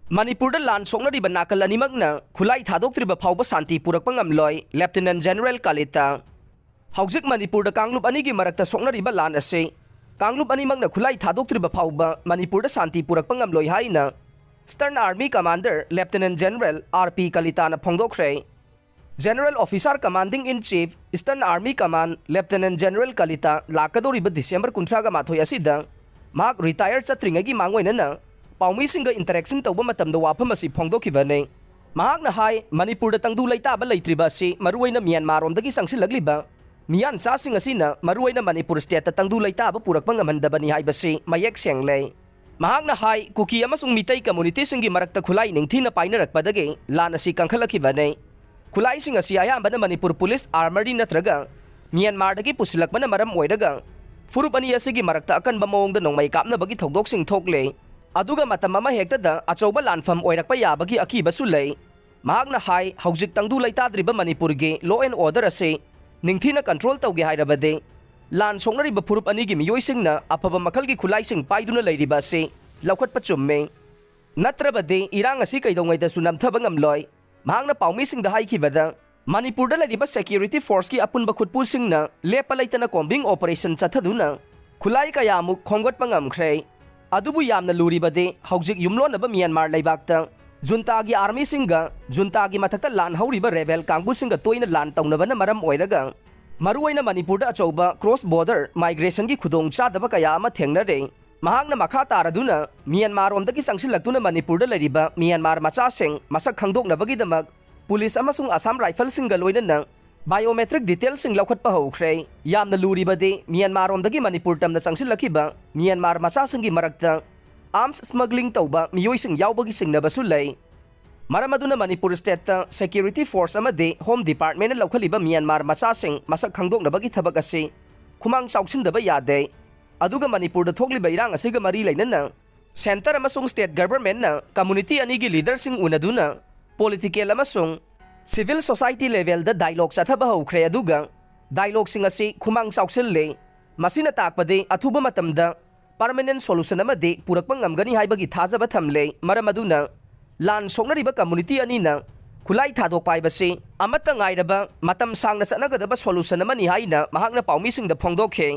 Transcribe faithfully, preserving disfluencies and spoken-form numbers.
ꯃꯅꯤꯄꯨꯔꯗ ꯂꯥꯟ ꯁꯣꯛꯅꯔꯤꯕ ꯅꯥꯀꯜ ꯑꯅꯤꯃꯛꯅ ꯈꯨꯠꯂꯥꯏ ꯊꯥꯗꯣꯛꯇ꯭ꯔꯤꯕ ꯐꯥꯎꯕ ꯁꯥꯟꯇꯤ ꯄꯨꯔꯛꯄ ꯉꯝꯂꯣꯏ, ꯂꯦꯐꯇꯤꯅꯦꯟ ꯖꯦꯅꯔꯦꯜ ꯀꯥꯂꯤꯇꯥ꯫ ꯍꯧꯖꯤꯛ ꯃꯅꯤꯄꯨꯔꯗ ꯀꯥꯡꯂꯨꯞ ꯑꯅꯤꯒꯤ ꯃꯔꯛꯇ ꯁꯣꯛꯅꯔꯤꯕ ꯂꯥꯟ ꯑꯁꯤ ꯀꯥꯡꯂꯨꯞ ꯑꯅꯤꯃꯛꯅ ꯈꯨꯠꯂꯥꯏ ꯊꯥꯗꯣꯛꯇ꯭ꯔꯤꯕ ꯐꯥꯎꯕ ꯃꯅꯤꯄꯨꯔꯗ ꯁꯥꯟꯇꯤ ꯄꯨꯔꯛꯄ ꯉꯝꯂꯣꯏ ꯍꯥꯏꯅ Eastern Army Commander Lieutenant General R P Kalita ꯅ ꯐꯣꯡꯗꯣꯛꯈ꯭ꯔꯦ꯫ General Officer Commanding in Chief, Eastern Army Command, Lieutenant General Kalita ꯂꯥꯛꯀꯗꯧꯔꯤꯕ ꯗꯤꯁꯦꯝꯕꯔ ꯀꯨꯟꯊ꯭ꯔꯥꯒ ꯃꯥꯊꯣꯏ ꯑꯁꯤꯗ ꯃꯍꯥꯛ ꯔꯤꯇꯥꯌꯔ ꯆꯠꯇ꯭ꯔꯤꯉꯩꯒꯤ ꯃꯥꯡꯑꯣꯏꯅꯅ ꯄꯥꯎꯃꯤꯁꯤꯡꯒ interaction ꯇꯧꯕ ꯃꯇꯝꯗ ꯋꯥꯐꯝ ꯑꯁꯤ ꯐꯣꯡꯗꯣꯛꯈꯤꯕꯅꯤ꯫ ꯃꯍꯥꯛꯅ ꯍꯥꯏ, ꯃꯅꯤꯄꯨꯔꯗ ꯇꯪꯗꯨ ꯂꯩꯇꯥꯕ ꯂꯩꯇ꯭ꯔꯤꯕ ꯑꯁꯤ ꯃꯔꯨꯑꯣꯏꯅ ꯃ꯭ꯌꯥꯟꯃꯥꯔꯔꯣꯝꯗꯒꯤ ꯆꯪꯁꯤꯜꯂꯛꯂꯤꯕ ꯃꯤꯌꯥꯟꯆꯥꯁꯤꯡ ꯑꯁꯤꯅ ꯃꯔꯨꯑꯣꯏꯅ ꯃꯅꯤꯄꯨꯔ stateꯇ ꯇꯪꯗꯨ ꯂꯩꯇꯥꯕ ꯄꯨꯔꯛꯄ ꯉꯝꯍꯟꯗꯕꯅꯤ ꯍꯥꯏꯕꯁꯤ ꯃꯌꯦꯛ ꯁꯦꯡꯂꯦ꯫ ꯃꯍꯥꯛꯅ ꯍꯥꯏ, ꯀꯨꯀꯤ ꯑꯃꯁꯨꯡ ꯃꯤꯇꯩ communityꯁꯤꯡꯒꯤ ꯃꯔꯛꯇ ꯈꯨꯠꯂꯥꯏ ꯅꯤꯡꯊꯤꯅ ꯄꯥꯏꯅꯔꯛꯄꯗꯒꯤ ꯂꯥꯟ ꯑꯁꯤ ꯀꯟꯈꯠꯂꯛꯈꯤꯕꯅꯤ꯫ ꯈꯨꯠꯂꯥꯏꯁꯤꯡ ꯑꯁꯤ ꯑꯌꯥꯝꯕꯅ ꯃꯅꯤꯄꯨꯔ police armoury ꯅꯠꯇ꯭ꯔꯒ ꯃ꯭ꯌꯥꯟꯃꯥꯔꯗꯒꯤ ꯄꯨꯁꯤꯜꯂꯛꯄꯅ ꯃꯔꯝ ꯑꯣꯏꯔꯒ ꯐꯨꯔꯨꯞ ꯑꯅꯤ ꯑꯁꯤꯒꯤ ꯃꯔꯛꯇ ꯑꯀꯟꯕ ꯃꯑꯣꯡꯗ ꯅꯣꯡꯃꯩ ꯀꯥꯞꯅꯕꯒꯤ ꯊꯧꯗꯣꯛꯁꯤꯡ ꯊꯣꯛꯂꯦ꯫ ꯑꯗꯨꯒ ꯃꯇꯝ ꯑꯃ ꯍꯦꯛꯇꯗ ꯑꯆꯧꯕ ꯂꯥꯟꯐꯝ ꯑꯣꯏꯔꯛꯄ ꯌꯥꯕꯒꯤ ꯑꯀꯤꯕꯁꯨ ꯂꯩ꯫ ꯃꯍꯥꯛꯅ ꯍꯥꯏ, ꯍꯧꯖꯤꯛ ꯇꯪꯗꯨ ꯂꯩꯇꯥꯗ꯭ꯔꯤꯕ ꯃꯅꯤꯄꯨꯔꯒꯤ law and order ꯑꯁꯤ ꯅꯤꯡꯊꯤꯅ control ꯇꯧꯒꯦ ꯍꯥꯏꯔꯕꯗꯤ ꯂꯥꯟ ꯁꯣꯛꯅꯔꯤꯕ ꯐꯨꯔꯨꯞ ꯑꯅꯤꯒꯤ ꯃꯤꯑꯣꯏꯁꯤꯡꯅ ꯑꯐꯕ ꯃꯈꯜꯒꯤ ꯈꯨꯠꯂꯥꯏꯁꯤꯡ ꯄꯥꯏꯗꯨꯅ ꯂꯩꯔꯤꯕ ꯑꯁꯤ ꯂꯧꯈꯠꯄ ꯆꯨꯝꯃꯤ꯫ ꯅꯠꯇ꯭ꯔꯕꯗꯤ ꯏꯔꯥꯡ ꯑꯁꯤ ꯀꯩꯗꯧꯉꯩꯗꯁꯨ ꯅꯝꯊꯕ ꯉꯝꯂꯣꯏ꯫ ꯃꯍꯥꯛꯅ ꯄꯥꯎꯃꯤꯁꯤꯡꯗ ꯍꯥꯏꯈꯤꯕꯗ, ꯃꯅꯤꯄꯨꯔꯗ ꯂꯩꯔꯤꯕ security forceꯀꯤ ꯑꯄꯨꯟꯕ ꯈꯨꯠꯄꯨꯁꯤꯡꯅ ꯂꯦꯞꯄ ꯂꯩꯇꯅ combing operation ꯆꯠꯊꯗꯨꯅ ꯈꯨꯠꯂꯥꯏ ꯀꯌꯥꯃꯨꯛ ꯈꯣꯝꯒꯠꯄ ꯉꯝꯈ꯭ꯔꯦ꯫ ꯑꯗꯨꯕꯨ ꯌꯥꯝꯅ ꯂꯨꯔꯤꯕꯗꯤ ꯍꯧꯖꯤꯛ ꯌꯨꯝꯂꯣꯟꯅꯕ ꯃ꯭ꯌꯥꯟꯃꯥꯔ ꯂꯩꯕꯥꯛꯇ ꯖꯨꯟꯇꯥꯒꯤ armyꯁꯤꯡꯒ ꯖꯨꯟꯇꯥꯒꯤ ꯃꯊꯛꯇ ꯂꯥꯟ ꯍꯧꯔꯤꯕ rebel ꯀꯥꯡꯕꯨꯁꯤꯡꯒ ꯇꯣꯏꯅ ꯂꯥꯟ ꯇꯧꯅꯕꯅ ꯃꯔꯝ ꯑꯣꯏꯔꯒ ꯃꯔꯨꯑꯣꯏꯅ ꯃꯅꯤꯄꯨꯔꯗ ꯑꯆꯧꯕ cross border migrationꯒꯤ ꯈꯨꯗꯣꯡꯆꯥꯗꯕ ꯀꯌꯥ ꯑꯃ ꯊꯦꯡꯅꯔꯦ꯫ ꯃꯍꯥꯛꯅ ꯃꯈꯥ ꯇꯥꯔꯗꯨꯅ ꯃ꯭ꯌꯥꯟꯃꯥꯔꯔꯣꯝꯗꯒꯤ ꯆꯪꯁꯤꯜꯂꯛꯇꯨꯅ ꯃꯅꯤꯄꯨꯔꯗ ꯂꯩꯔꯤꯕ ꯃ꯭ꯌꯥꯟꯃꯥꯔ ꯃꯆꯥꯁꯤꯡ ꯃꯁꯛ ꯈꯪꯗꯣꯛꯅꯕꯒꯤꯗꯃꯛ ꯄꯨꯂꯤꯁ ꯑꯃꯁꯨꯡ ꯑꯁꯥꯝ ꯔꯥꯏꯐꯜꯁꯤꯡꯒ ꯂꯣꯏꯅꯅ biometric detailꯁꯤꯡ ꯂꯧꯈꯠꯄ ꯍꯧꯈ꯭ꯔꯦ꯫ ꯌꯥꯝꯅ ꯂꯨꯔꯤꯕꯗꯤ ꯃ꯭ꯌꯥꯟꯃꯥꯔꯔꯣꯝꯗꯒꯤ ꯃꯅꯤꯄꯨꯔ ꯇꯝꯅ ꯆꯪꯁꯤꯜꯂꯛꯈꯤꯕ ꯃ꯭ꯌꯥꯟꯃꯥꯔ ꯃꯆꯥꯁꯤꯡꯒꯤ ꯃꯔꯛꯇ arms smuggling ꯇꯧꯕ ꯃꯤꯑꯣꯏꯁꯤꯡ ꯌꯥꯎꯕꯒꯤ ꯆꯤꯡꯅꯕꯁꯨ ꯂꯩ꯫ ꯃꯔꯝ ꯑꯗꯨꯅ ꯃꯅꯤꯄꯨꯔ stateꯇ security force ꯑꯃꯗꯤ Home Departmentꯅ ꯂꯧꯈꯠꯂꯤꯕ ꯃ꯭ꯌꯥꯟꯃꯥꯔ ꯃꯆꯥꯁꯤꯡ ꯃꯁꯛ ꯈꯪꯗꯣꯛꯅꯕꯒꯤ ꯊꯕꯛ ꯑꯁꯤ ꯈꯨꯃꯥꯡ ꯆꯥꯎꯁꯤꯟꯗꯕ ꯌꯥꯗꯦ꯫ ꯑꯗꯨꯒ ꯃꯅꯤꯄꯨꯔꯗ ꯊꯣꯛꯂꯤꯕ ꯏꯔꯥꯡ ꯑꯁꯤꯒ ꯃꯔꯤ ꯂꯩꯅꯅ centre ꯑꯃꯁꯨꯡ state governmentꯅ community ꯑꯅꯤꯒꯤ leaderꯁꯤꯡ ꯎꯅꯗꯨꯅ political ꯑꯃꯁꯨꯡ civil society levelꯗ dialogue ꯆꯠꯊꯕ ꯍꯧꯈ꯭ꯔꯦ꯫ ꯑꯗꯨꯒ dialogueꯁꯤꯡ ꯑꯁꯤ ꯈꯨꯃꯥꯡ ꯆꯥꯎꯁꯤꯜꯂꯦ꯫ ꯃꯁꯤꯅ ꯇꯥꯛꯄꯗꯤ ꯑꯊꯨꯕ ꯃꯇꯝꯗ permanent solution ꯑꯃꯗꯤ ꯄꯨꯔꯛꯄ ꯉꯝꯒꯅꯤ ꯍꯥꯏꯕꯒꯤ ꯊꯥꯖꯕ ꯊꯝꯂꯦ꯫ ꯃꯔꯝ ꯑꯗꯨꯅ ꯂꯥꯟ ꯁꯣꯛꯅꯔꯤꯕ community ꯑꯅꯤꯅ ꯈꯨꯠꯂꯥꯏ ꯊꯥꯗꯣꯛꯄ ꯍꯥꯏꯕꯁꯤ ꯑꯃꯠꯇ ꯉꯥꯏꯔꯕ ꯃꯇꯝ ꯁꯥꯡꯅ ꯆꯠꯅꯒꯗꯕ solution ꯑꯃꯅꯤ ꯍꯥꯏꯅ ꯃꯍꯥꯛꯅ ꯄꯥꯎꯃꯤꯁꯤꯡꯗ ꯐꯣꯡꯗꯣꯛꯈꯤ꯫